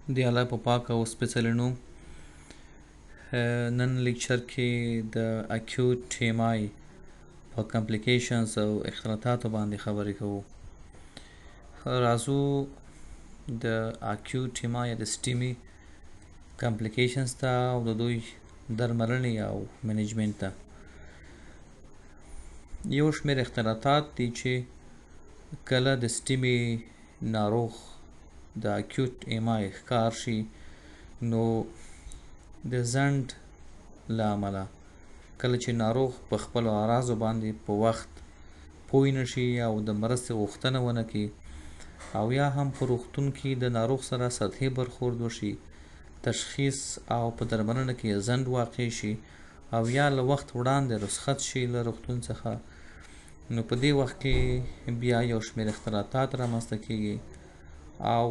د الله په پاک او سپېڅلي نوم. نن لیکچر کې د اکیوټ ټي ام آی په کمپلیکیشنز او اختلاطاتو باندې خبرې کوو. راځو د اکیوټ ټي ام آی یا د سټیمي کمپلیکیشنز ته او د دوی درملنې او منیجمنت ته. یو شمېر اختلاطات دي چې کله د سټیمي ناروغ د اکیوټ ایم آی ښکار شي، نو د ځنډ له امله، کله چې ناروغ په خپلو اعراضو باندې په وخت پوه نه شي او د مرستې غوښتنه ونه کړي، او یا هم په روغتون کې د ناروغ سره سطحي برخورد وشي، تشخیص او په درملنه کې ځنډ واقع شي، او یا له وخت وړاندې رخصت شي له روغتون څخه، نو په دې وخت کې بیا یو شمېر اختلاطات رامنځته کیږي او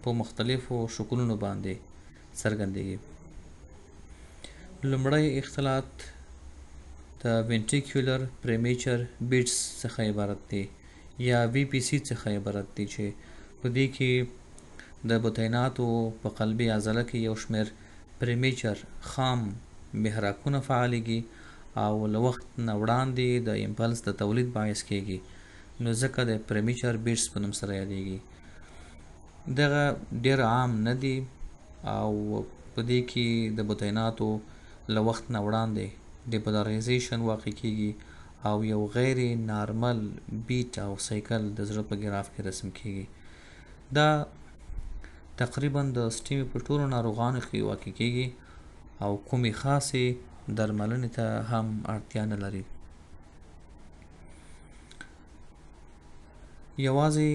په مختلفو شکلونو باندې څرګندېږي. لومړی اختلاط د وینټریکولر پریمیچر بیټس څخه عبارت دی یا وی پی سی څخه عبارت دی، چې په دې کې د بطیناتو په قلبي عضله کې یو شمېر پریمیچر خام محراکونه فعالېږي او له وخت نه وړاندې د امپلس د تولید باعث کېږي، نو ځکه د پریمیچر بیټس په نوم سره یادېږي. دغه ډېر عام نه دي او په دې کې د بطیناتو له وخت نه وړاندې ډیپولرایزیشن واقع کېږي او یو غیر نارمل بیټ او سایکل د زړه په ګراف کې رسم کېږي. دا تقریبا د سټیمي په ټولو ناروغانو کې واقع کېږي او کومې خاصې درملنې ته هم اړتیا نه لري. یوازې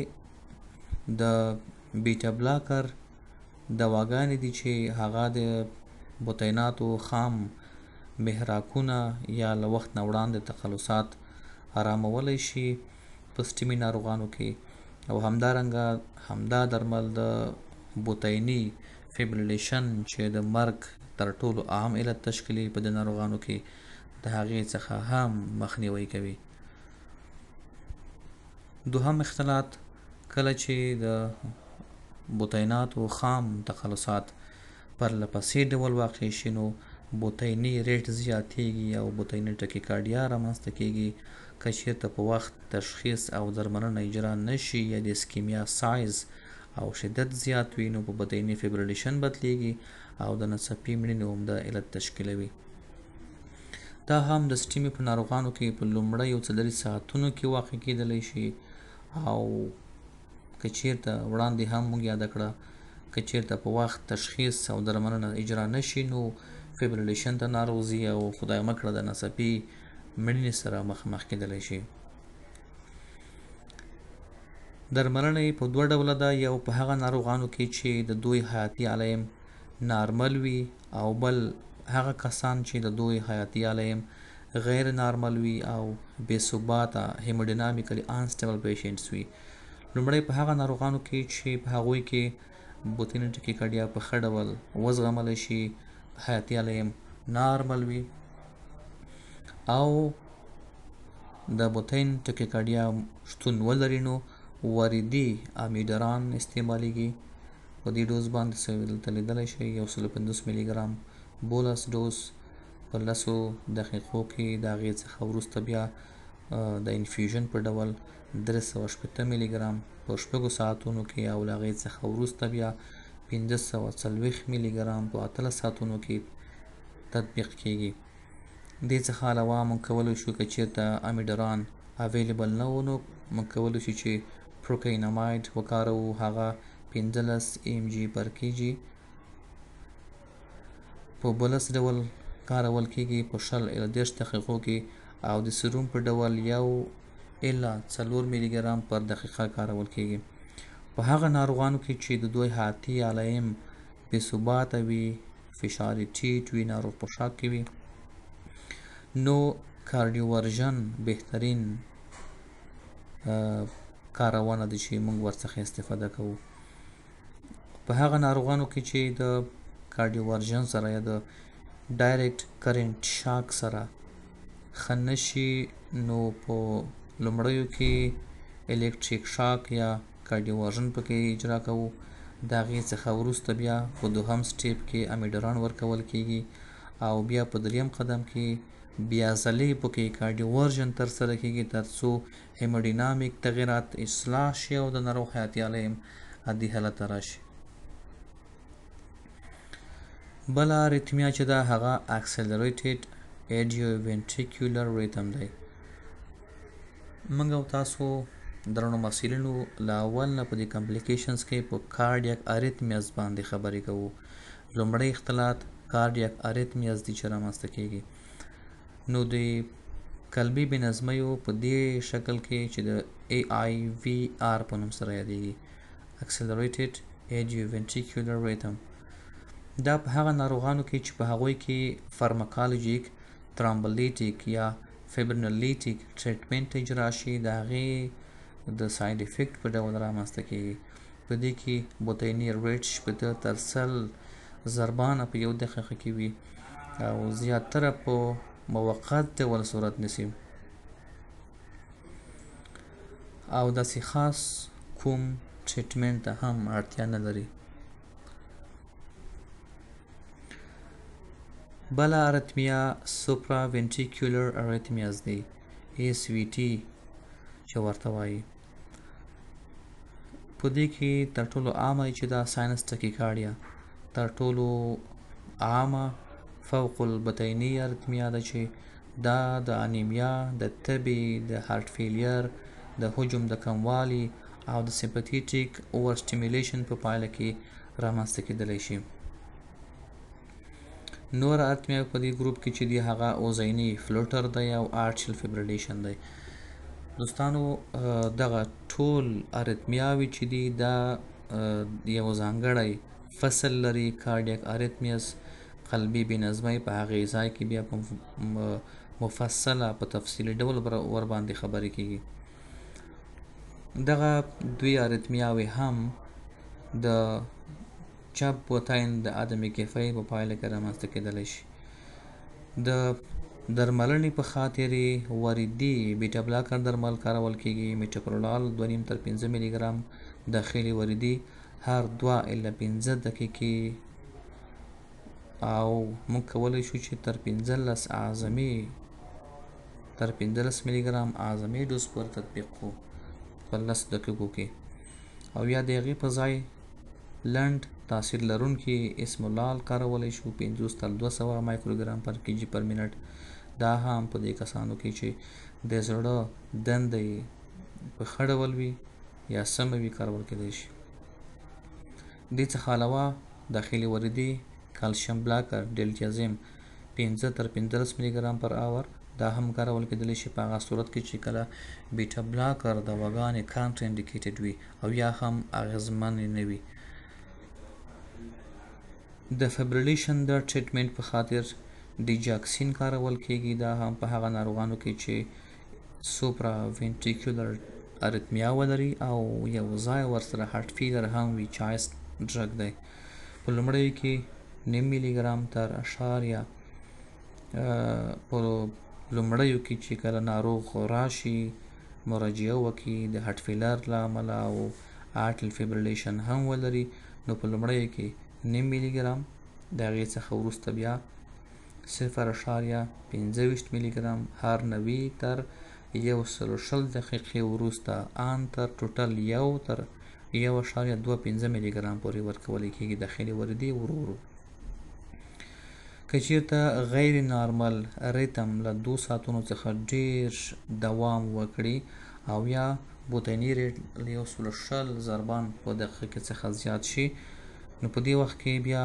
د بیټا بلاکر دواګانې دي چې هغه د بطیناتو خام محراکونه یا له وخت نه وړاندې تقلصات آرامولی شي په سټیمي ناروغانو کې، او همدارنګه همدا درمل د بطیني فیبریلیشن چې د مرګ تر ټولو عام علت تشکیلوي په دې ناروغانو کې، د هغې څخه هم مخنیوی کوي. دوهم اختلاط، کله چې د بطیناتو خام تقلصات پرله پسې ډول واقع شي، نو بطیني ریټ زیاتیږي او بطیني ټکیکارډیا رامنځته کیږي. که چیرته په وخت تشخیص او درملنه اجرا نه شي یا د اسکیمیا سایز او شدت زیات وي، نو په بطیني فیبریلیشن بدلیږي او د ناڅاپي مړینې عمده علت تشکیلوي. دا هم د سټیمي په ناروغانو کې په لومړیو 24 ساعتونو کې واقع کېدلی شي، او که چیرته وړاندې هم موږ یاده کړه، که چیرته په وخت تشخیص او درملنه اجرا نه شي، نو فیبریلیشن ته ناروغ ځي او خدای مه کړه د ناڅاپي مړینې سره مخامخ کېدلی شي. درملنه یې په دوه ډوله ده: یو په هغه ناروغانو کې چې د دوی حیاتي علایم نارمل وي، او بل هغه کسان چې د دوی حیاتي علایم غیر نارمل وي او بې ثباته هیموډینامیکلی انسټیبل پیشنټس وي. لومړی په هغه ناروغانو کې چې په هغوی کې بوتیني ټکیکارډیا په ښه ډول وزغملی شي، حیاتي علایم نارمل وي او د بوتین ټکیکارډیا شتون ولري، نو وریدي امیډران استعمالیږي. په دې ډوز باندې دلته لیدلی شئ، 150 ملي ګرام بولس ډوز په 10 دقیقو کې، د هغې څخه وروسته بیا د انفیوژن په ډول 360 ملي ګرام په 6 ساعتونو کې، او له هغې څخه وروسته بیا 540 ملي ګرام په 18 ساعتونو کې تطبیق کیږي. دې څخه علاوه موږ کولی شو، که چیرته امیډران اویلیبل نه و، نو موږ کولی شو چې پروکینامایډ وکاروو، هغه 15 ایم جي پر کی جي په بولس ډول کارول کیږي په 20 الی 30 دقیقو کې، او د سیروم په ډول 1 الی 4 ملي ګرام پر دقیقه کارول کیږي. په هغه ناروغانو کې چې د دوی حیاتي علایم بې ثباته وي، فشار یې ټیټ وي، ناروغ په شاک کې وي، نو کارډیوورژن بهترین کارونه ده چې موږ ورڅخه استفاده کوو. په هغه ناروغانو کې چې د کارډیوورژن سره یا د ډایرکټ کرنټ شاک سره ښه نه شي، نو په لومړیو کې الکتریک شاک یا کارډیوورژن پکې اجرا کوو. د هغې څخه وروسته بیا په دوهم step کې amiodarone ورکول کیږي او بیا په دریم قدم کې بیا ځلې پکې cardioversion ترسره کیږي ترڅو hemodynamic تغیرات اصلاح شي او د ناروغ حیاتي علایم عادي حالت ته راشي. بله arrhythmia چې ده هغه accelerated idioventricular rhythm دی. موږ او تاسو درنو محصلینو له اول نه په دې complications کې په cardiac arrhythmias باندې خبرې کوو. لومړی اختلاط cardiac arrhythmias دي چې رامنځته کیږي. نو د قلبي بې نظمیو په دې شکل کې چې د AIVR په نوم سره یادیږي، Accelerated Idioventricular Rhythm، دا په هغه ناروغانو کې چې په هغوی کې pharmacologic thrombolytic یا fibrinolytic treatment اجرا شي د هغې د side effect په ډول رامنځته کیږي. په دې کې بطیني rate 60 تر 100 ضربانه په یو دقیقه کې وي او زیاتره په موقت ډول صورت نیسي او داسې خاص کوم treatment ته هم اړتیا نه لري. بله arrhythmia supraventricular arrhythmias دی، SVT چې ورته وایي. په دې کې تر ټولو عامه چې دا sinus tachycardia تر ټولو عامه فوق البطیني arrhythmia ده چې دا د anemia، د تبې، د heart failure، د حجم د کموالي او د sympathetic over stimulation په پایله کې رامنځته کېدلی شي. نور arrhythmia په دې ګروپ کې چې دی هغه اذیني flutter دی او atrial fibrillation دی. دوستانو، دغه ټول arrhythmia وې چې دي دا یو ځانګړی فصل لري، cardiac arrhythmias، قلبي بې نظمۍ. په هغې ځای کې بیا په مفصله په تفصیلي ډول ور باندې خبرې کیږي. دغه دوی arrhythmia وې هم د چپ بطین د عدم کفایي په پایله کې رامنځته کېدلی شي. د درملنې په خاطر وریدي beta blocker درمل کارول کیږي. metoprolol 2.5 تر 5 میلی ګرام داخلي وریدي هر 2 الی 5 دقیقې، او موږ کولی شو چې تر 15 میلی ګرام اعظمي ډوز پورې تطبیق کړو په 10 دقیقو کې، او یا د هغې په ځای لنډ تاثیر لرونکي esmolol کارولی شو، 50 تر 200 microgram per kg per minute. دا هم په دې کسانو کې چې د زړه دنده یې په ښه ډول وي یا سمه وي کارول کېدای شي. دې څخه علاوه داخلي وریدي calcium blocker diltiazem 5 تر 15 ملي ګرام per hour، دا هم کارول کېدلی شي په هغه صورت کې چې کله beta blocker دواګانې contraindicated وي او یا هم اغېزمنې نه وي. د fibrillation د treatment په خاطر digoxin کارول کیږي. دا هم په هغه ناروغانو کې چې supraventricular arrhythmia ولري او یو ځای ورسره heart failure هم وي choice drug دی. په لومړیو کې نیم ملي ګرام تر اشاریه، په لومړیو کې چې کله ناروغ راشي، مراجعه وکړي د heart failure له امله او atrial fibrillation هم ولري، نو په لومړیو کې نیم ملي ګرام، د هغې څخه وروسته بیا 0.25 ملي ګرام هر 90 تر 120 دقیقې وروسته ان تر total 1 تر 1.25 ملي ګرام پورې ورکول کېږي داخلي وریدي ورو ورو. که چیرته غیر نارمل rhythm له 2 ساعتونو څخه ډیر دوام وکړي او یا بطیني rate له 120 ضربان په دقیقه کې څخه زیات شي، نو په دې وخت کې بیا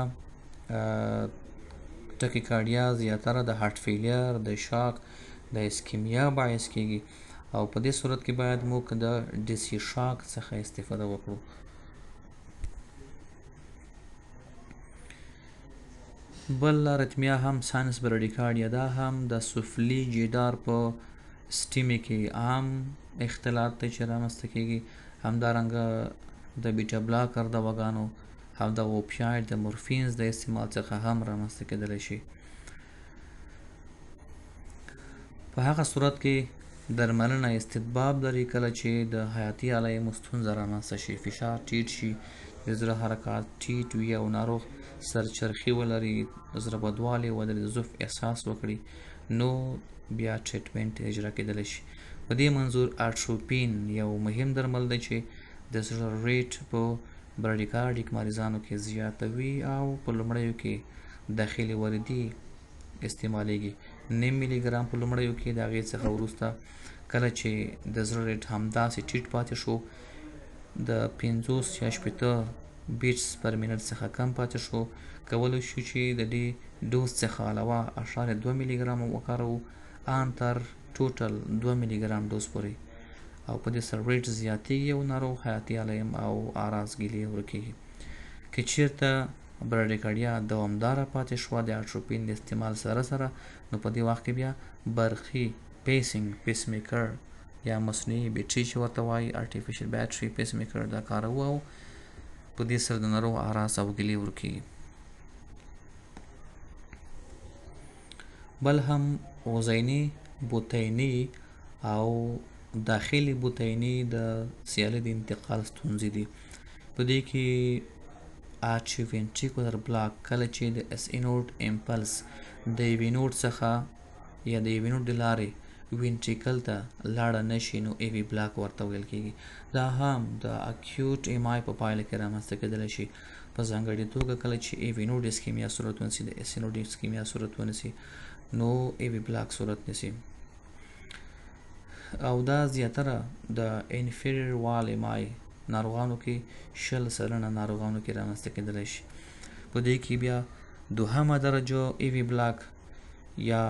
tachycardia زیاتره د heart failure، د shock، د ischemia باعث کیږي او په دې صورت کې باید موږ د DC shock څخه استفاده وکړو. بل arrhythmia هم sinus bradycardia، دا هم د سفلي جدار په STEMI کې عام اختلاط دی چې رامنځته کیږي. همدارنګه د beta blocker دواګانو او د opioid د morphines د استعمال څخه هم رامنځته کېدلی شي. په هغه صورت کې درملنه استطباب لري، کله چې د حیاتي علایمو ستونزه رامنځته شي، فشار ټیټ شي، د زړه حرکات ټیټ وي او ناروغ سرچرخي ولري، زړه بدوالی ولري، د ضعف احساس وکړي، نو بیا treatment اجرا کېدلی شي. په دې منظور atropine یو مهم درمل دی چې د زړه rate په bradycardic مریضانو کې زیاتوي او په لومړیو کې داخلي وریدي استعمالیږي. نیم ملي ګرام په لومړیو کې، د هغې څخه وروسته کله چې د زړه rate همداسې ټیټ پاتې شو، د 50 یا 60 beats per minute څخه کم پاتې شو، کولی شو چې د دې ډوز څخه علاوه 0.2 ملي ګرام وکاروو، ان تر total 2 ملي ګرام ډوز پورې، او په دې سره rate زیاتیږي او ناروغ حیاتي علایم او اعراض ګیلې ورکیږي. که چیرته bradycardia دوامداره پاتې شوه د atropine د استعمال سره سره، نو په دې وخت کې بیا برقي pacing، pacemaker یا مصنوعي بیټري چې ورته وایي artificial battery pacemaker، دا کاروو او په دې سره د ناروغ اعراض او ګیلې ورکیږي. بل هم اذیني بطیني او داخلي بطیني د سیالي د انتقال ستونزې دي. په دې کې atrioventricular block، کله چې د SA node impulse د یوې node څخه یا د یوې node د لارې ventricle ته لاړه نه شي، نو AV block ورته ویل کیږي. دا هم د acute MI په پایله کې رامنځته کېدلی شي، په ځانګړې توګه کله چې AV node ischemia صورت ونیسي، د SA node ischemia صورت ونیسي، نو AV block صورت نیسي، او دا زیاتره د inferior wall MI ناروغانو کې 20% ناروغانو کې رامنځته کېدلی شي. په دې کې بیا دوهمه درجه AV block یا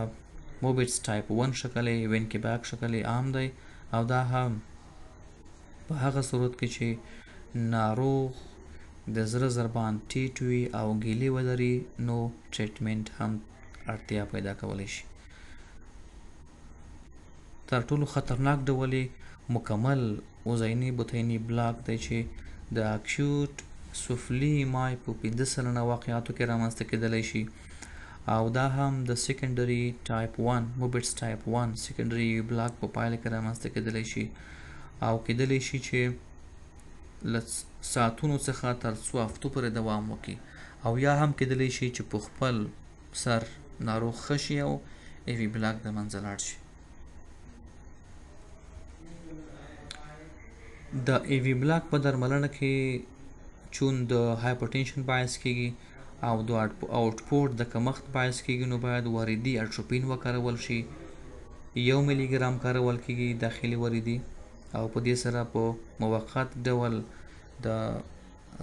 Mobitz type 1 شکل، Wenckebach شکل عام دی، او دا هم په هغه صورت کې چې ناروغ د زړه ضربان ټیټ وي او ګیلې ولري، نو treatment هم اړتیا پیدا کولی شي. تر ټولو خطرناک ډول مکمل اذیني بطیني block دی چې د acute سفلي MI په 5% واقعاتو کې رامنځته کېدلی شي، او دا هم د secondary type 1، Mobitz type 1 secondary block په پایله کې رامنځته کېدلی شي، او کېدلی شي چې له ساعتونو څخه تر څو هفتو پورې دوام وکړي، او یا هم کېدلی شي چې په خپل سر ناروغ ښه شي او AV block د منځه لاړ شي. د AV block په درملنه کې چون د hypotension باعث کیږي او د output د کمښت باعث کیږي، نو باید وریدي atropine وکارول شي. 1 ملي ګرام کارول کیږي داخلي وریدي، او په دې سره په موقت ډول د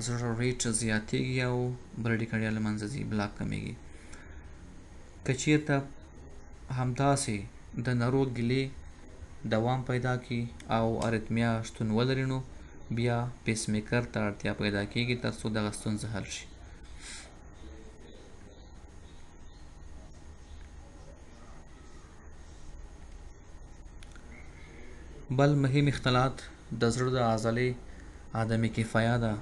زړه rate زیاتیږي او bradycardia له منځه ځي، block کمیږي. که چیرته همداسې د ناروغ ګیلې دوام پیدا کړي او arrhythmia شتون ولري، نو بیا پیس میکر ته اړتیا پیدا کیږي تر څو دغه ستونزه حل شي. بل مهم اختلاط د زړه د عضلې عدم کفایه ده.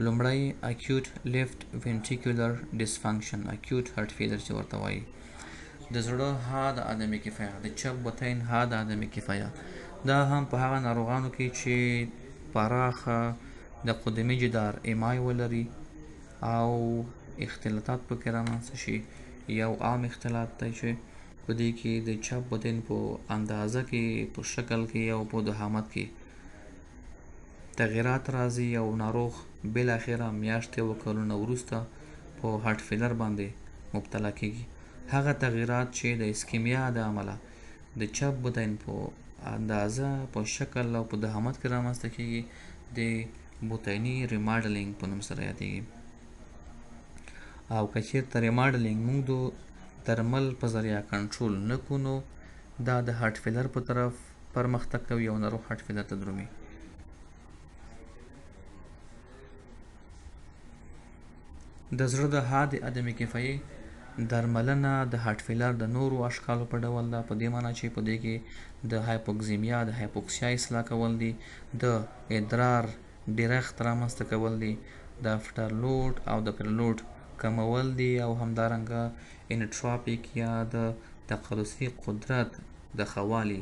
لومړی acute left ventricular dysfunction، acute heart failure چې ورته وایي، د زړه حاد عدم کفایه، د چپ بطین حاد عدم کفایه. دا هم په هغه ناروغانو کې چې پراخه د قدمي جدار MI ولري او اختلاطات پکې رامنځته شي، یو عام اختلاط دی چې په دې کې د چپ بطین په اندازه کې، په شکل کې او په دهامت کې تغیرات راځي، او ناروغ بالاخره میاشتې او کلونه وروسته په heart failure باندې مبتلا کیږي. هغه تغیرات چې د ischemia د امله د چپ بطین په اندازه، په شکل او په دهامت کې رامنځته کیږي، د بطیني remodeling په نوم سره یادیږي. او که چیرته remodeling موږ د درمل په ذریعه کنټرول نه کړو، نو دا د heart failure په طرف پرمختګ کوي او ناروغ heart failure ته درومي. د زړه د حاد عدم کفایې درملنه د heart failure د نورو اشکالو په ډول ده، په دې معنی چې په دې کې د hypoxemia، د hypoxia اصلاح کول دي، د ادرار ډیرښت رامنځته کول دي، د afterload او د preload کمول دي، او همدارنګه inotropic یا د تقلصي قدرت د ښه والي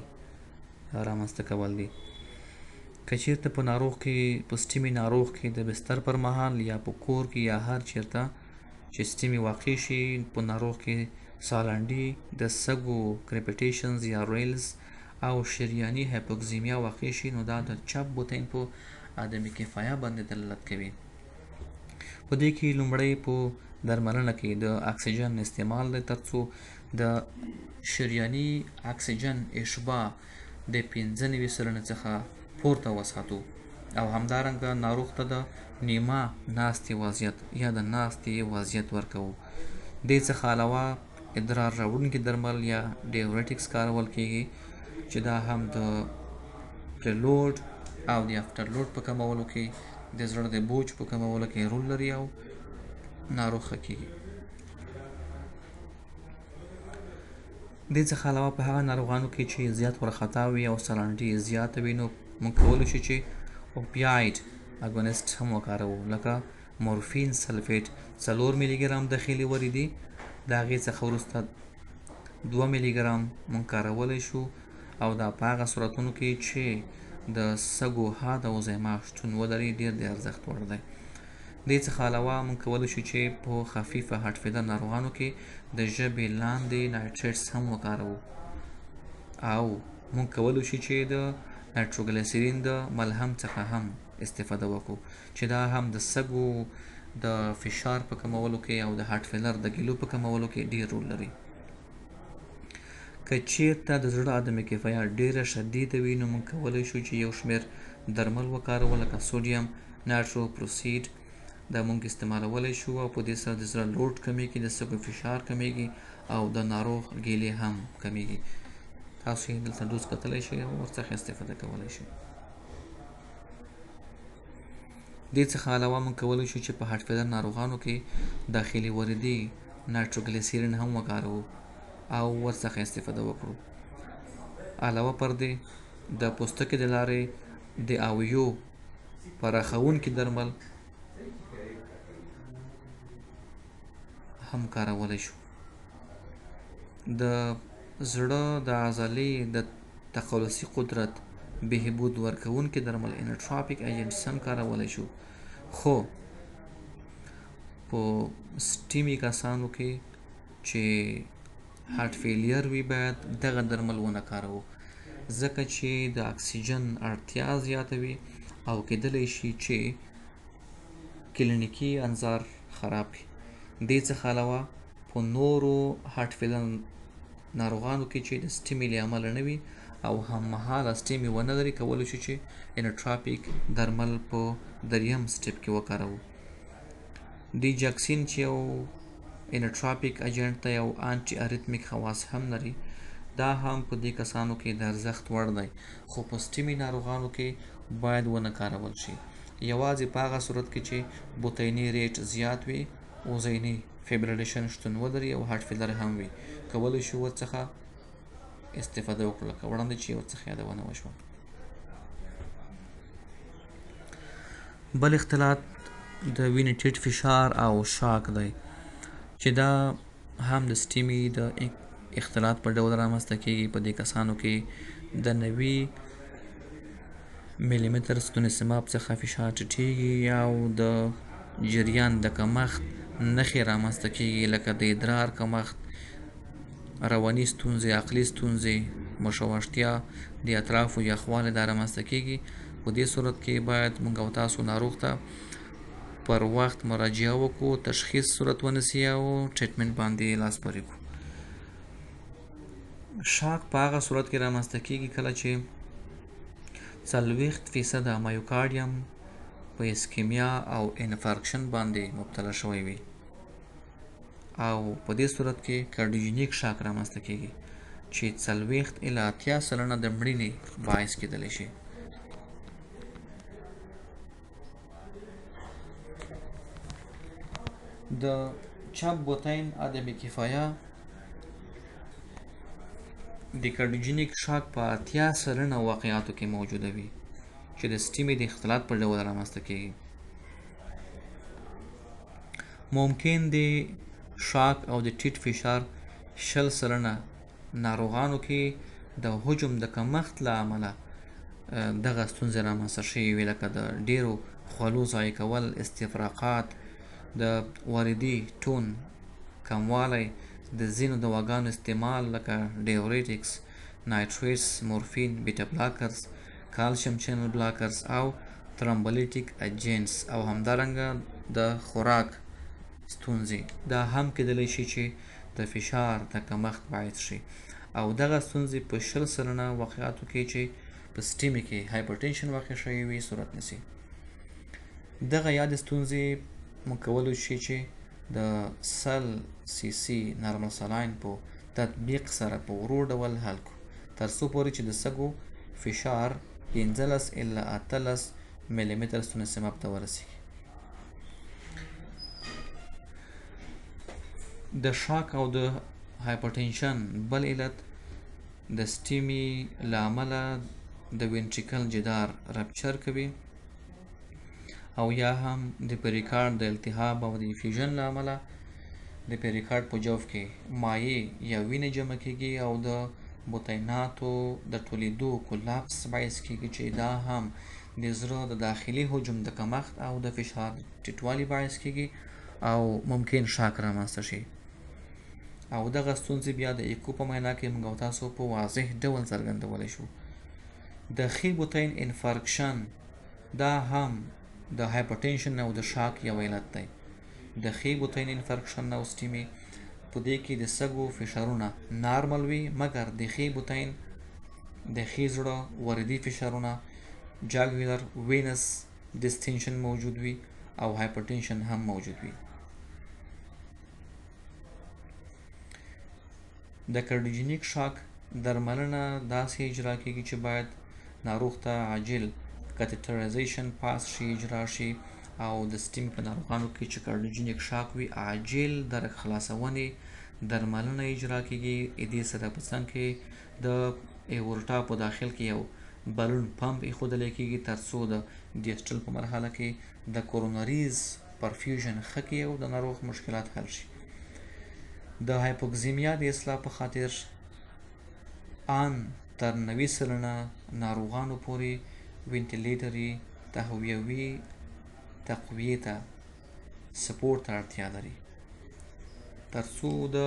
رامنځته کول دي. که چیرته په ناروغ کې، په STEMI ناروغ کې د بستر پر مهال یا په کور کې یا هر چیرته چې STEMI واقع شي، په ناروغ کې سالنډي، د سږو crepitations یا rales او شریاني hypoxemia واقع شي، نو دا د چپ بطین په عدم کفایه باندې دلالت کوي. په دې کې لومړی په درملنه کې د اکسیجن استعمال دی، ترڅو د شریاني اکسیجن اشباع د 95% څخه پورته وساتو، او همدارنګه ناروغ ته د نیمه ناستې وضعیت یا د ناستې وضعیت ورکوو. دې څخه علاوه ادرار راوړونکي درمل یا diuretics کارول کیږي، چې دا هم د preload او د afterload په کمولو کې، د زړه د بوج په کمولو کې رول لري او ناروغ ښه کیږي. دې څخه علاوه په هغه ناروغانو کې چې زیات ورخطا وي او سالنډي زیاته وي، نو موږ کولی شو چې opioid agonist هم وکاروو، لکه morphine sulfate 4 ملي ګرام داخلي وریدي، د هغې څخه وروسته 2 ملي ګرام موږ کارولی شو، او دا په هغه صورتونو کې چې د سږو حاد او زیما شتون ولري ډېر د ارزښت وړ دی. دې څخه علاوه موږ کولی شو چې په خفیفه heart failure ناروغانو کې د ژبې لاندې nitrates هم وکاروو، او موږ کولی شو چې د نایټروګلیسرین د ملهم څخه هم استفاده وکړو، چې دا هم د سږو د فشار په کمولو کې او د heart failure د ګیلو په کمولو کې ډېر رول لري. که چیرته د زړه عدم کفایه ډېره شدیده وي، نو موږ کولی شو چې یو شمېر درمل وکاروو، لکه sodium nitroprusside، دا موږ استعمالولی شو، او په دې سره د زړه load کمیږي، د سږو فشار کمیږي او د ناروغ ګیلې هم کمیږي. تاسو یې دلته dose کتلی شئ او ورڅخه استفاده کولی شئ. دې څخه علاوه موږ کولی شو چې په heart failure ناروغانو کې داخلي وریدي نایټروګلیسرین هم وکاروو او ورڅخه استفاده وکړو. علاوه پر دې د پوستکي د لارې د اویو پراخوونکي درمل هم کارولی شو. د زړه د عضلې د تقلصي قدرت بهبود ورکوونکي درمل inotropic agents هم کارولی شو، خو په STEMI کسانو کې چې heart failure وي باید دغه درمل ونه کاروو، ځکه چې د اکسیجن اړتیا زیاتوي او کیدلی شي چې کلینیکي انظار خراب کړي. دې څخه علاوه په نورو heart failure ناروغانو کې چې د STEMI له امله نه وي او هم مهاله STEMI ونه لري، کولی شو چې inotropic درمل په دریم step کې وکاروو. دیجاکسین چې یو inotropic agent دی او antiarrhythmic خواص هم لري، دا هم په دې کسانو کې د ارزښت وړ دی، خو په STEMI ناروغانو کې باید ونه کارول شي، یوازې په هغه صورت کې چې بطیني rate زیات وي، اوزیني fibrillation شتون ولري او heart failure هم وي، کولی شو ورڅخه استفاده وکړو، لکه وړاندې چې ورڅخه یادونه وشوه. بل اختلاط د وینې ټیټ فشار او shock دی، چې دا هم د STEMI د اختلاط په ډول رامنځته کیږي. په دې کسانو کې د 90 ملي متر ستون سماب څخه فشار ټیټیږي او د جریان د کمښت نښې رامنځته کیږي، لکه د ادرار کمښت، رواني ستونزې، عقلي ستونزې، مشوشتیا، د اطرافو یخوالی دا رامنځته کیږي. په دې صورت کې باید موږ او تاسو ناروغ ته پر وخت مراجعه وکړو، تشخیص صورت ونیسي او treatment باندې لاس پورې کړو. shock په هغه صورت کې رامنځته کیږي کله چې 40% myocardium په ischemia او infarction باندې مبتلا شوی وي، او په دې صورت کې cardiogenic shock رامنځته کیږي چې 40 الی 80% د مړینې باعث کیدلی شي. د چپ بطین عدم کفایه د cardiogenic shock په 80% واقعاتو کې موجوده وي چې د STEMI د اختلاط په ډول رامنځته کیږي. ممکن د shock او د ټیټ فشار 20% ناروغانو کې د حجم د کمښت له امله دغه ستونزې رامنځته شوې وي، لکه د ډیرو خولو ضایع کول، استفراقات، د واردي tone کموالی، د ځینو دواګانو استعمال لکه diuretics، nitrates، مورفین، beta blockers، calcium channel blockers او thrombolytic agents، او همدارنګه د خوراک ستونزې دا هم کېدلی شي چې د فشار د کمښت باعث شي. او دغه ستونزې په 20% واقعاتو کې چې په STEMI کې hypertension واقع شوی وي صورت نیسي. دغه یادې ستونزې موږ کولی شي چې د 100 سی سی normal saline په تطبیق سره په ورو ډول حل کړو، تر څو پورې چې د سږو فشار 15 الی 18 ملي متر ستون سماب ته ورسیږي. د shock او د hypertension بل علت د STEMI له امله د ventricle جدار rupture کوي، او یا هم د pericardium د التهاب او د effusion له امله د pericardium په جوف کې مایع یا وینه جمع کیږي او د بطیناتو د ټولېدو collapse باعث کیږي، چې دا هم د زړه د داخلي حجم د کمښت او د فشار ټیټوالي باعث کیږي او ممکن shock رامنځته شي. او دغه ستونزې بیا د ایکو په معاینه کې موږ او تاسو په واضح ډول څرګندولی شو. د ښي بطین infarction دا هم د hypertension او د shock یو علت دی. د ښي بطین infarction او STEMI په دې کې د سږو فشارونه نارمل وي، مګر د ښي بطین، د ښي زړه وریدي فشارونه، jugular venous distension موجود وي او hypertension هم موجود وي. د cardiogenic shock درملنه داسې اجرا کیږي چې باید ناروغ ته عاجل catheterization pass شي، اجرا شي، او د STEMI په ناروغانو کې چې cardiogenic shock وي عاجل د رګ خلاصونې درملنه اجرا کیږي. دې سره په څنګ کې د aorta په داخل کې یو balloon pump ایښودل کیږي ترڅو د diastole په مرحله کې د coronaries perfusion ښه کړي او د ناروغ مشکلات حل شي. د hypoxemia د اصلاح په خاطر ان تر 90% ناروغانو پورې ventilatory تهویوي تقویې ته support ته اړتیا لري، ترڅو د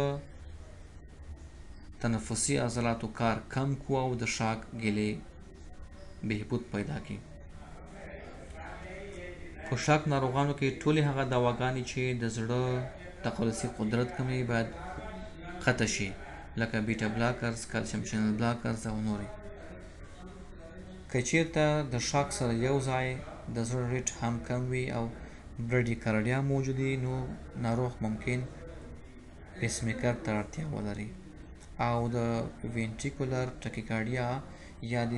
تنفسي عضلاتو کار کم کو او د shock ګیلې بهبود پیدا کړي. په shock ناروغانو کې ټولې هغه دواګانې چې د زړه تقلصي قدرت کموي باید قطع شي، لکه beta blockers، calcium channel blockers او نورې. که چیرته د shock سره یو ځای د زړه rate هم کم وي او bradycardia موجود وي، نو ناروغ ممکن پیسمیکر ته اړتیا ولري. او د ventricular tachycardia یا د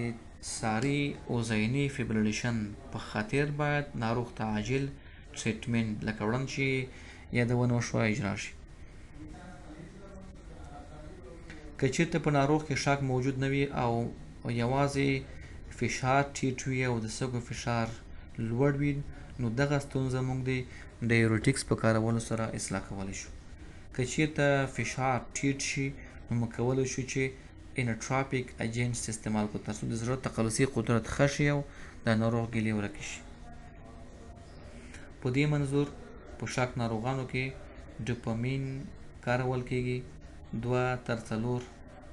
ساري اوزیني fibrillation په خاطر باید ناروغ ته عاجل treatment لکه وړاندې چې یادونه وشوه اجرا شي. که چیرته په ناروغ کې shock موجود نه وي او یوازې فشار ټیټ وي او د سږو فشار لوړ وي، نو دغه ستونزه موږ د diuretics په کارولو سره اصلاح کولی شو. که چیرته فشار ټیټ شي، نو موږ کولی شو چې inotropic agents استعمال کړو ترڅو د زړه تقلصي قدرت ښه شي او د ناروغ ګیلې ورکې شي. په دې منظور په shock ناروغانو کې ډوپامین کارول کیږي 2 تر 4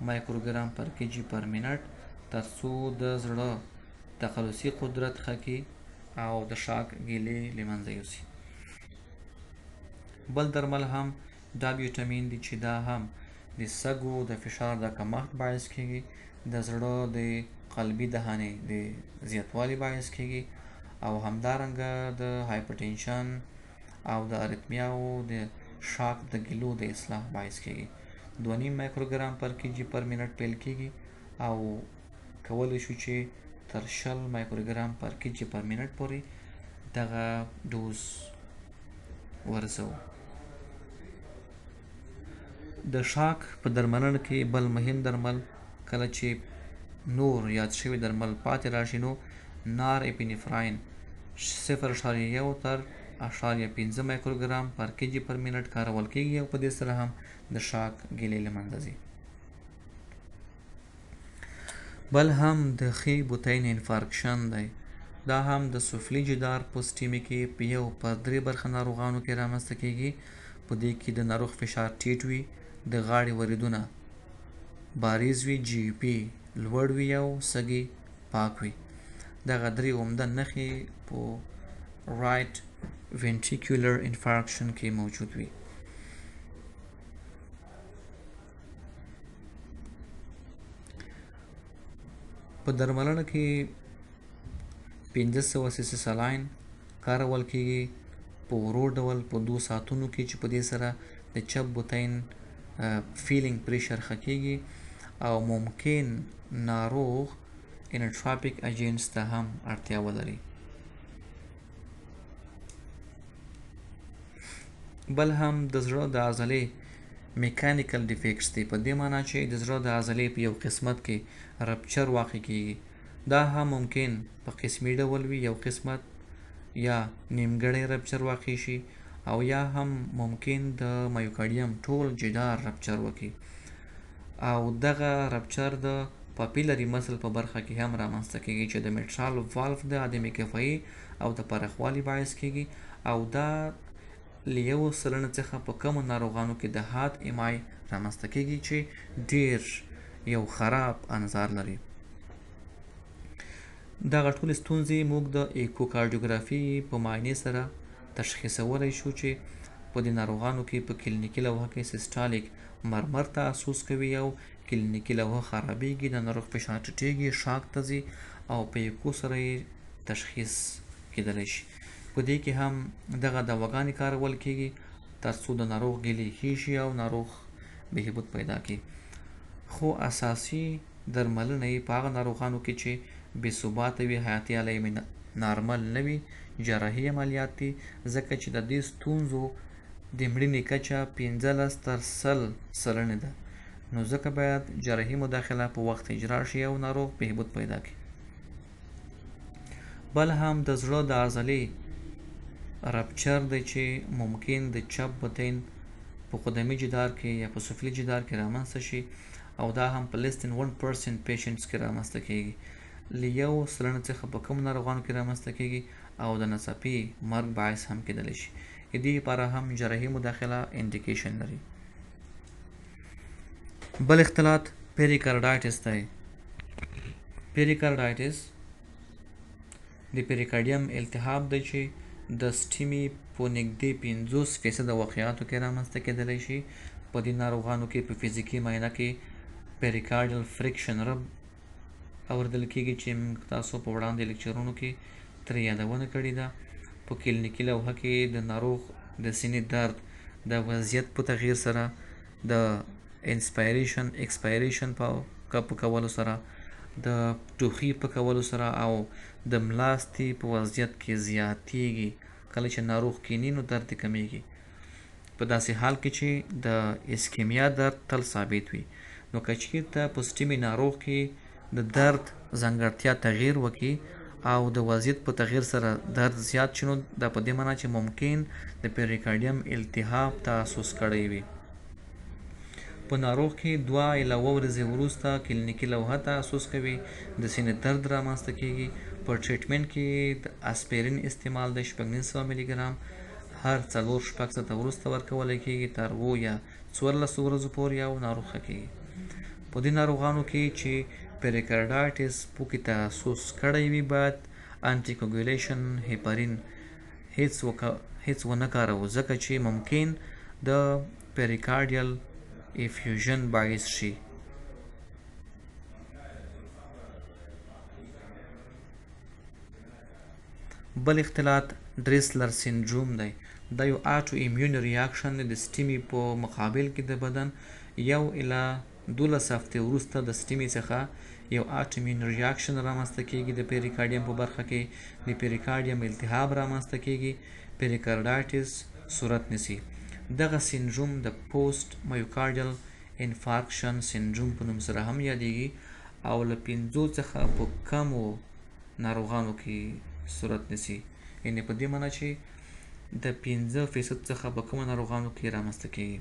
microgram per kg per minute، ترڅو د زړه تقلصي قدرت ښه کړي او د shock ګیلې له منځه یوسي. بل درمل هم dobutamine دی چې دا هم د سږو د فشار د کمښت باعث کیږي، د زړه د قلبي دهانې د زیاتوالي باعث کیږي، او همدارنګه د hypertension او د اریتمیاو د shock د ګیلو د اصلاح باعث کیږي. 2.5 microgram per kg per minute پیل کیږي او کولی شو چې تر 20 microgram per kg per minute پورې دغه ډوز ورسوو. د shock په درملنه کې بل مهم درمل کله چې نور یاد شوي درمل پاتې راشي، نو norepinephrine 0.1 تر 0.5 microgram per kg per minute کارول کیږي او په دې سره هم د shock ګیلې له منځه ځي. بل هم د ښي بطین infarction دی. دا هم د سفلي جدار په STEMI کې په یو پر درې برخه ناروغانو کې رامنځته کیږي. په دې کې د ناروغ فشار ټیټ وي، د غاړې وریدونه باریز وي، JVP لوړ وي او سږي پاک وي. دغه درې عمده نښې په right ventricular infarction کې موجود وي. په درملنه کې 500 سي سي saline کارول کیږي په ورو ډول په 2 ساعتونو کې، چې په دې سره د چپ بطین filling pressure ښه کیږي او ممکن ناروغ inotropic agents ته هم اړتیا ولري. بل هم د زړه د عضلې mechanical defects دی، په دې معنی چې د زړه د عضلې په یو قسمت کې rupture واقع کیږي. دا هم ممکن په قسمي ډول وي، یو قسمت یا نیمګړی rupture واقع شي او یا هم ممکن د myocardium ټول جدار rupture وکړي او دغه rupture د papillary muscle په برخه کې هم رامنځته کیږي، چې د mitral valve د عدم کفایي او د پراخوالي باعث کیږي او دا له 1% څخه په کمو ناروغانو کې د حاد MI رامنځته کیږي، چې ډیر یو خراب انظار لري. دغه ټولې ستونزې موږ د echocardiography په معاینې سره تشخیصولی شو، چې په دې ناروغانو کې په کلینیکي لوحه کې systolic murmur تاسس کوي او کلینیکي لوحه خرابیږي، د ناروغ فشار ټیټیږي، shock ته ځي او په ایکو سره یې تشخیص کېدلی شي. په دې کې هم دغه دواګانې کارول کیږي ترڅو د ناروغ ګیلې ښې شي او ناروغ بهبود پیدا کړي. خو اساسي درملنه یې په هغه ناروغانو کې چې بې ثباته وي، حیاتي علایم نارمل نه وي، جراحي عملیات دي، ځکه چې د دې ستونزو د مړینې کچه 15 تر 100 سلنې ده، نو ځکه باید جراحي مداخله په وخت اجرا شي او ناروغ بهبود پیدا کړي. بل هم د زړه د عضلې rupture دی، چې ممکن د چپ بطین په قدمي جدار کې یا په سفلي جدار کې رامنځته شي او دا هم په less than 1% patients کې رامنځته کیږي، له 1% څخه په کم ناروغانو کې رامنځته کیږي او د ناڅاپي مرګ باعث هم کېدلی شي. د دې لپاره هم جراحي مداخله indication لري. بل اختلاط pericarditis دی. Pericarditis د pericardium التهاب دی، چې د STEMI په نږدې 50% واقعاتو کې رامنځته کېدلی شي. په دې ناروغانو کې په فزیکي معاینه کې pericardial friction rub اوریدل کیږي، چې موږ تاسو په وړاندې لیکچرونو کې ترې یادونه کړې ده. په کلینیکي لوحه کې د ناروغ د سینې درد د وضعیت په تغییر سره، د inspiration expiration په کولو سره، د ټوخي په کولو سره او د ملاستې په وضعیت کې زیاتیږي. کله چې ناروغ کیني نو درد یې کمیږي، په داسې حال کې چې د ischemia درد تل ثابت وي. نو که چیرته په STEMI ناروغ کې د درد ځانګړتیا تغییر وکړي او د وضعیت په تغییر سره درد زیات شي، نو دا په دې معنی چې ممکن د pericardium التهاب تاسس کړی وي. په ناروغ کې 2 الی 7 ورځې وروسته کلینیکي لوحه تاسس کوي، د سینې درد رامنځته کیږي. په treatment کې د اسپرین استعمال د 650 ملي ګرام هر 4-6 ساعته وروسته ورکول کیږي تر 7 یا 14 ورځو پورې او ناروغ ښه کیږي. په دې ناروغانو کې چې pericarditis پکې تاسس کړی وي، باید anticoagulation heparin هیڅ ونه کاروو، ځکه چې ممکن د pericardial effusion باعث شي. بل اختلاط Dressler syndrome دی. دا یو autoimmune reaction دی د STEMI په مقابل کې. د بدن 1 الی 12 هفتې وروسته د STEMI څخه یو autoimmune reaction رامنځته کیږي. د pericardium په برخه کې د pericardium التهاب رامنځته کیږي، pericarditis صورت نیسي. دغه سندروم د post myocardial infarction syndrome په نوم سره هم یادیږي او له پنځو څخه په کمو ناروغانو کې صورت نیسي، یعنی په دې معنی چې د 5% څخه په کمو ناروغانو کې رامنځته کیږي.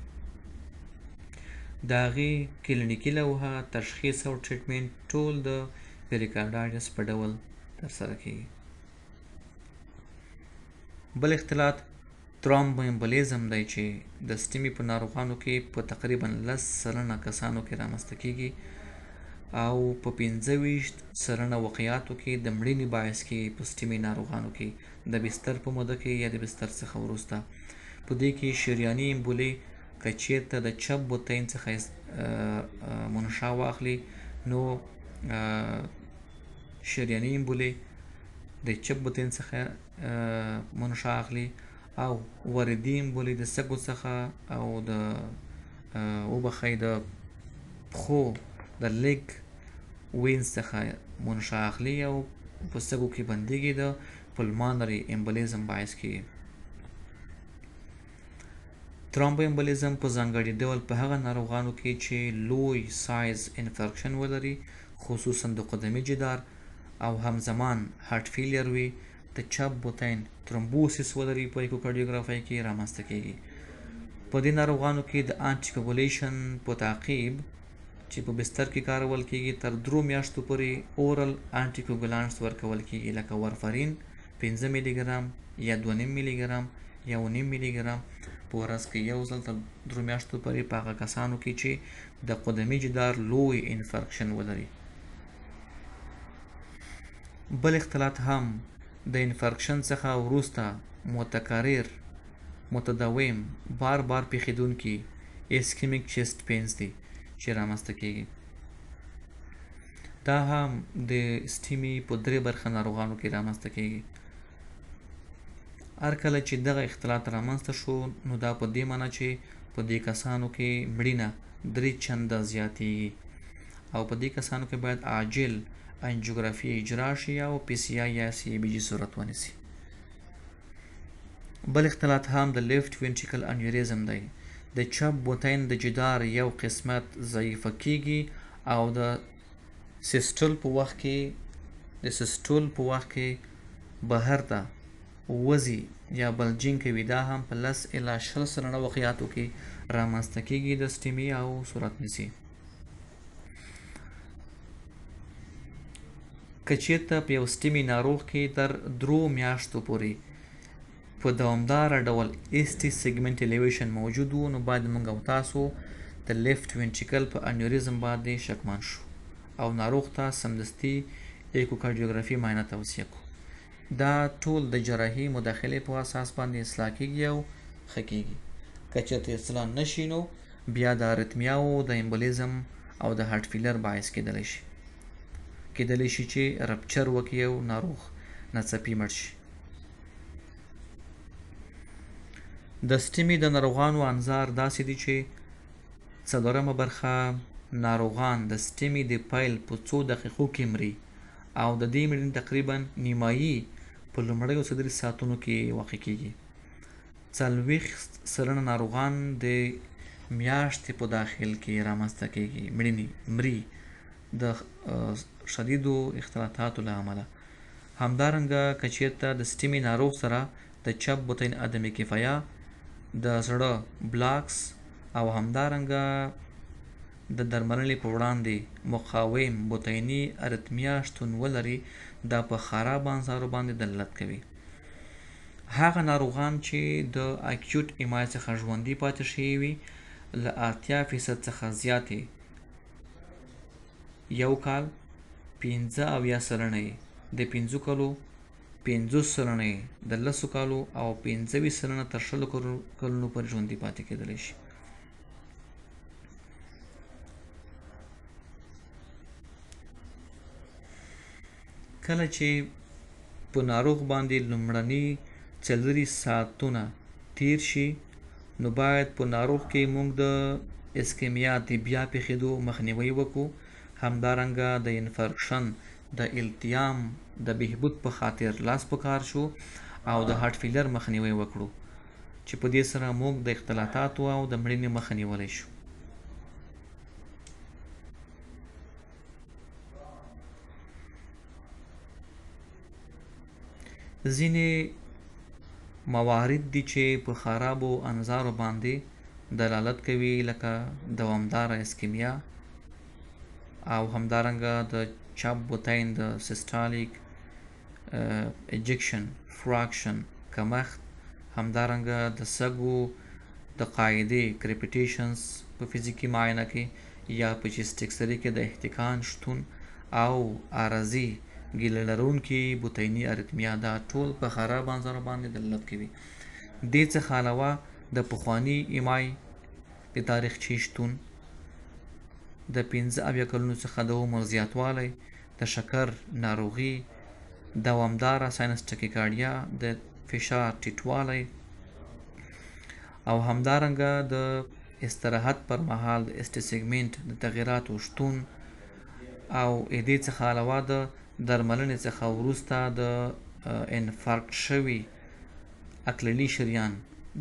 د هغې کلینیکي لوحه، تشخیص او treatment ټول د pericarditis په ډول ترسره کیږي. بل اختلاط thromboembolism دی چې د STEMI په ناروغانو کې په تقریبا 10% کسانو کې رامنځته کیږي او په 25% وقعاتو کې د مړینې باعث کیږي په STEMI ناروغانو کې د بستر په موده کې یا د بستر څخه وروسته. په دې کې شریاني emboli که چیرته د چپ بطین څخه منشا واخلي نو شریاني emboli د چپ بطین څخه منشا اخلي او وریدي emboli د سږو څخه او د وبخښئ د پښو د leg veins څخه منشا اخلي او په سږو کې بندیږي، د pulmonary embolism باعث کیږي. thromboembolism په ځانګړي ډول په هغه ناروغانو کې چې لوی size infarction ولري، خصوصا د قدمي جدار او همزمان heart failure وي، د چپ بطین thrombosis ولري په echocardiography کې رامنځته کیږي. په دې ناروغانو کې د anticoagulation په تعقیب چې په بستر کې کارول کیږي تر 3 میاشتو پورې oral anticoagulants ورکول کیږي، لکه warfarin 5 ملي ګرام یا 2.5 ملي ګرام یا 1.5 ملي ګرام په ورځ کې یو ځل تر 3 میاشتو پورې په هغه کسانو کې چې د قدمي جدار لوی infarction ولري. بل اختلاط هم د infarction څخه وروسته متکرر، متداوم، بار بار پیښیدونکي ischemic chest pains دي چې رامنځته کیږي. دا هم د STEMI په درې برخه ناروغانو کې رامنځته کیږي. هر کله چې دغه اختلاط رامنځته شو نو دا په دې معنی چې په دې کسانو کې مړینه درې چنده زیاتیږي او په دې کسانو کې باید عاجل angiography اجرا شي او PCI یا CABG صورت ونیسي. بل اختلاط هم د left ventricle aneurysm دی. د چپ بطین د جدار یو قسمت ضعیفه کیږي او د systole په وخت کې بهر ته وځي یا bulging کوي. دا هم په 10 الی 20% وقعاتو کې رامنځته کیږي د STEMI او صورت نیسي. که چیرته په یو STEMI ناروغ کې تر 3 میاشتو پورې په دوامداره ډول ST segment elevation موجود وو، نو باید موږ او تاسو د left ventricle په aneurysm باندې شکمن شو او ناروغ ته سمدستي echocardiography معاینه توصیه کو. دا ټول د جراحي مداخلې په اساس باندې اصلاح کیږي او ښه کیږي. که چېرته اصلاح نشي نو بیا د arrhythmia او د embolism او د heart failure باعث کېدلی شي چې rupture وکړي او ناروغ ناڅاپي مړ شي. د STEMI د ناروغانو انظار داسې دي چې څلورمه برخه ناروغان د STEMI د پیل په څو دقیقو کې مري او د دې مړینې تقریبا نیمایي په لومړیو 24 ساعتونو کې واقع کیږي. 40% ناروغان د میاشتې په داخل کې رامنځته کیږي مړینې مري د شدیدو اختلاطاتو له امله. همدارنګه که چیرته د STEMI ناروغ سره د چپ بطین عدم کفایه، د زړه blocks او همدارنګه د درملنې په وړاندې مقاوم بطیني arrhythmia شتون ولري، دا په خراب انظارو باندې دلالت کوي. هغه ناروغان چې د acute MI څخه ژوندي پاتې شوي وي، له 80% څخه زیاتې یو کال، 75% یې د 5 کالو، 50% یې د 10 کالو او 25% تر 20 کلونو پورې ژوندي پاتې کېدلی شي. کله چې په ناروغ باندې لومړني 24 ساعتونه تیر شي نو باید په ناروغ کې موږ د ischemia د بیا پیښېدو مخنیوی وکړو، همدارنګه د infarction د التیام د بهبود په خاطر لاس په کار شو او د heart failure مخنیوی وکړو چې په دې سره موږ د اختلاطاتو او د مړینې مخه نیولی شو. ځینې موارد دي چې په خرابو انظارو باندې دلالت کوي لکه دوامداره اسکیمیا او همدارنګه د چپ بوتین د سیستالیک ایجکشن فراکشن کمښت، همدارنګه د سږو د قاعدې کریپیټیشنز په فزیکي معاینه کې یا په چیسټ ایکسري کې د احتقان شتون او عارضي ګیله لرونکي بطیني اریتمیا، دا ټول په خراب عنصرو باندې دلالت کوي. دې څخه علاوه د پخواني ایمای د تاریخچې شتون، د 75 کلونو څخه د عمر زیاتوالی، د شکر ناروغي، دوامداره ساینس ټکیکارډیا، د فشار ټیټوالی او همدارنګه د استراحت پر مهال د اس ټي سیګمنټ د تغیراتو شتون او دې څخه علاوه د درملنې څخه وروسته د انفارکټ شوي اکلني شریان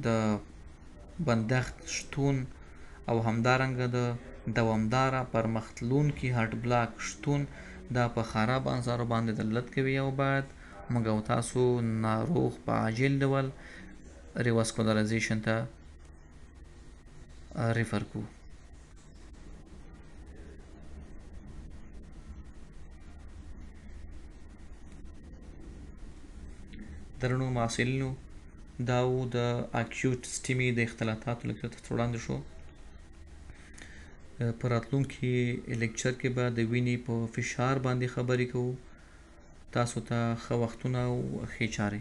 د بندښت شتون او همدارنګه د دوامداره پرمختلونکي هارټ بلاک شتون، دا په خراب عنصرو باندې دلالت کوي او باید موږ او تاسو ناروغ په عاجل ډول ریواسکولرایزیشن ته ریفر کو. درنو محصلینو، دا و د اکیوټ سټیمي د اختلاطاتو لیکچر ته وړاندې شو. په راتلونکي لیکچر کې به د وینې په فشار باندې خبرې کوو. تاسو ته ښه وختونه او ښې چارې.